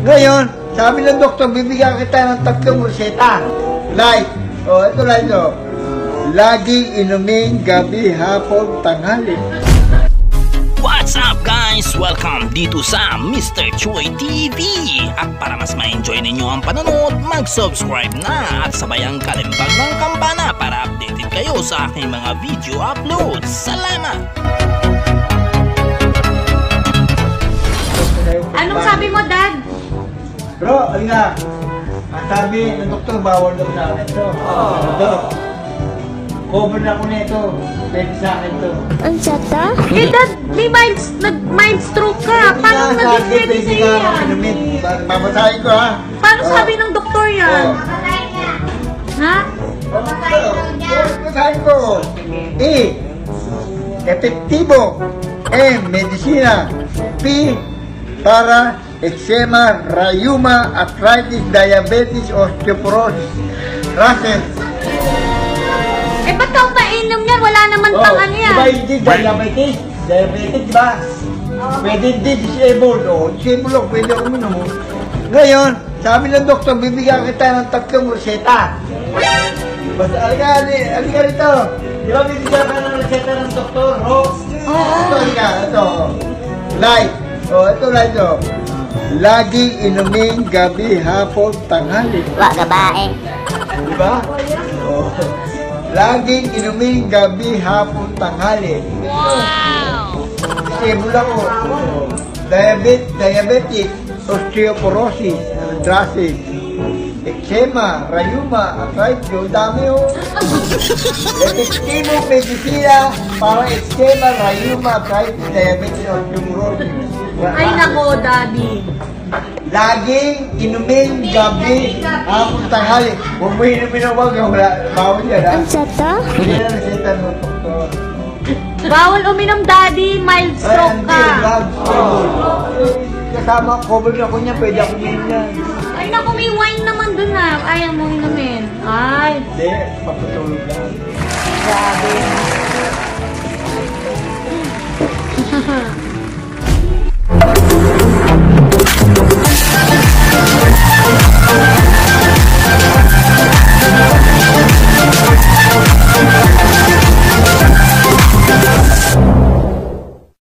Ngayon, sabi ng doktor, bibigyan kita ng tatlong reseta. Light. Oh, ito light, oh. Laging inumin gabi, hapon, tanghali. What's up, guys? Welcome dito sa Mr. Choi TV! At para mas ma-enjoy ninyo ang panonood, mag-subscribe na at sabay ang kalimbang ng kampana para updated kayo sa aking mga video uploads. Salamat! Anong sabi mo, Dad? Bro, alika. Ang sabi ng doktor, bawal daw sa akin to. Ito. Cover na ako nito. Pwede sa akin to. Unsa ta? Eh, Dad, may mild, nag-mild stroke ka. Paano Pwede naging nga, sabi, pwede pwede sa'yo nga yan? inumin. Babasahin ko ha. Paano Oh. sabi ng doktor yan? Oh. Ha? Basahin ko. E. Epektibo. M. Medisina. P. Para eczema, rayuma, arthritis, diabetes, osteoporosis. Russell. Eh, ba't ka mainom yan? Wala naman pang ano yan. Diba hindi diabetes? Diabetes, diba? Pwede hindi disabled. Oh, disabled ako, pwede ako uminom. Oh. Ngayon, sabi ng doktor, bibigyan kita ng tatlong reseta. Basta, alika, alika rito. Di ba bibigyan ka ng reseta ng doktor, ho? Oo. Ito, alika, ito. Light. Oh, ito light, oh. Lagi inumin gabi, hapon, tanghali. Wa gabae. Di ba? Oh. Laging inumin gabi, hapon, tanghali. Wow! Disable ako. Oh. Diabetic, osteoporosis, arthritis, eczema, rayuma, arthritis, ang dami oh. Epektibo medisina para eczema, rayuma, arthritis, diabetes, osteoporosis. Ay, nako, Daddy. Laging inumin gabi, hapon, tanghali. Huwag mo inumin ang wag, wala, bawal yan ha. Unsa ta? Hindi na reseta ng doktor. Bawal uminom, Daddy. Mild stroke Ay, ka. hindi, drugs, covered. Kasama, covered ako niya, pwede ako uminom yan. Ay, nako, may wine naman dun ah. Ayaw mo inumin. Ay, Hindi, papatulog lang. grabe.